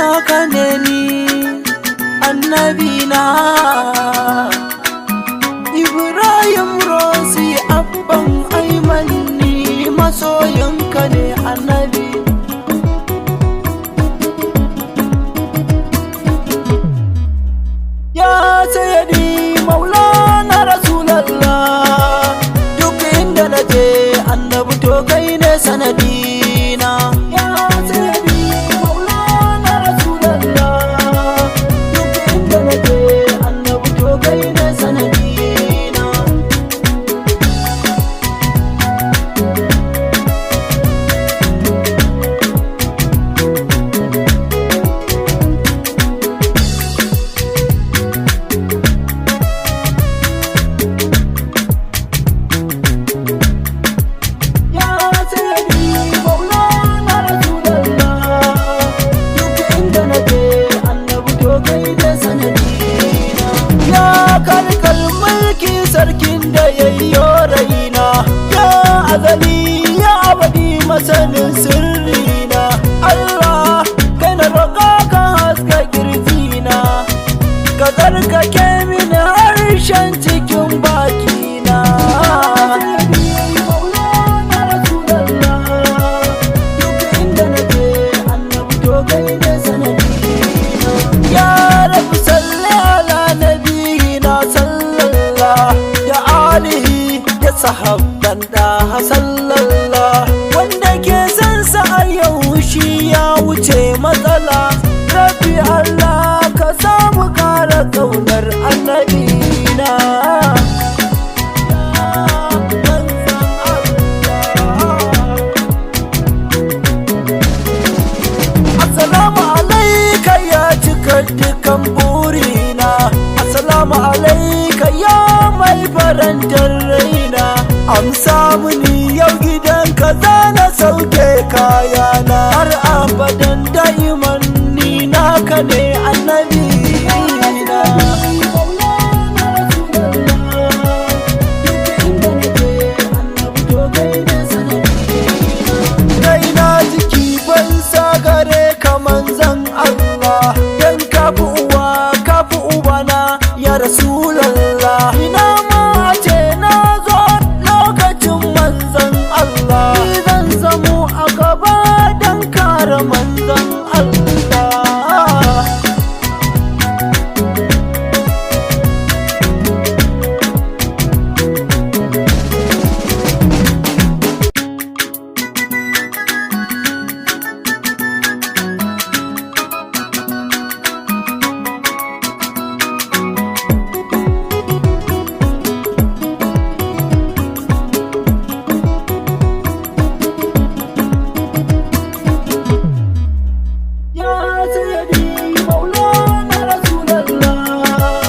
Naka ne ni annabi na. Ibrahim Rosi, abban Aiman, ni masoyinka ne annabi. Ya sayyadi Maulana Rasulallah, duk inda na je annabi to kai ne sanadina. Ya sayyadi Maulana Rasulallah, duk inda na je annabi to kai ne sanadina. Ya sayyadi Maulana Rasulallah, duk inda na je annabi to kai ne sanadina. Ya kalkal mulki, sarkin da ya yi raina, ya azali ya abadi, masanin sirrina, Allah kai na roƙa ka haska kirjina, ka tsarkake mini harshen cikin bakina. Ya Rabi, salli ala nabiyina sallallah, da alihi da sahabban da sallallah, wanda ke san sa a yau shi ya wuce matsala. Rabbi Allah, ka samu kara kaunar annabina. Ya manzon Allah. Assalamu alaika ya cika dukan burina. Assalamu alaika ya mai farantar raina. Amsa mini, yau gidan ka na sauke kayana. Har abadan da'iman ni naka ne annabi na. Raina jiki ban sagare ka manzan Allah, dan kafi uwa kafi ubana ya Rasulallah. Ina ma a ce na zo lokacin manzan Allah, ni zan zamo a gaba dan kare manzan Allah. Ya sayyadi Maulana Rasulallah,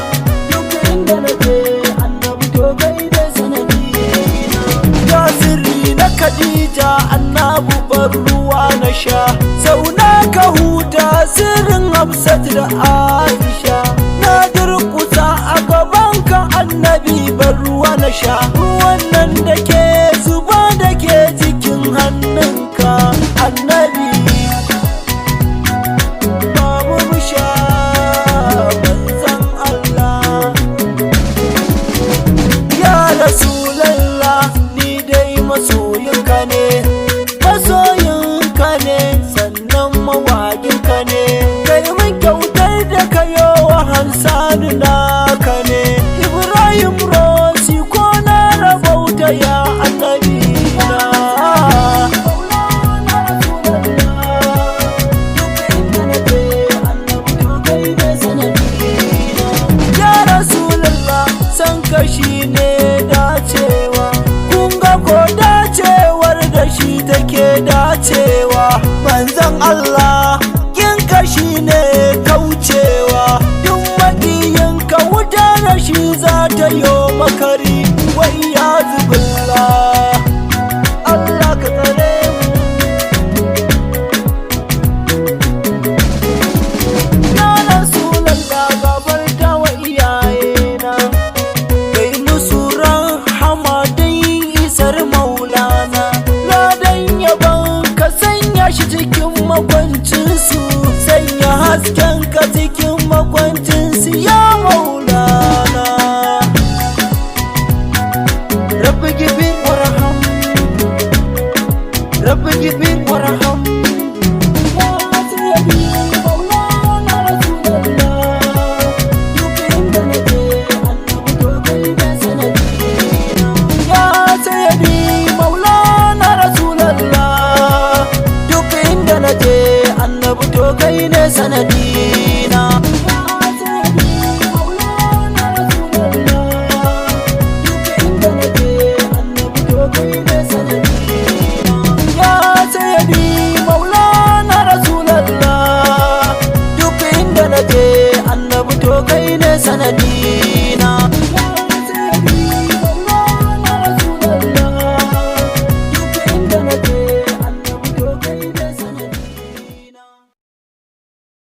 duk inda na je annabi to kai da sanadina. Ya sirri na Khadija annabu, bar ruwa na sha, zauna ka huta, sirrin Hafsat da Aisha. Na durkusa a gabanka annabi, bar ruwa na sha, ruwan nan da ke zuba da ke jikin hannunka annabi, babu musha manzan Allah. Ya Rasulallah, ni dai masoyinka ne, masoyinka ne, sannan mawaƙinka ne. Kai min kyautar da kayo wa Hansanu, naka ne. Ibrahim Rosi, ko na rabauta ya. Hasken ka cikin makwancin ya Maulana. Rabbi gifir warham, Rabbi gifir warham. Ya Sayyidi Maulana Rasulallah, duk inda nake Annabi to kai ne sanadi. Ya Sayyidi Maulana Rasulallah, duk inda naje Annabi to kai ne sanadi.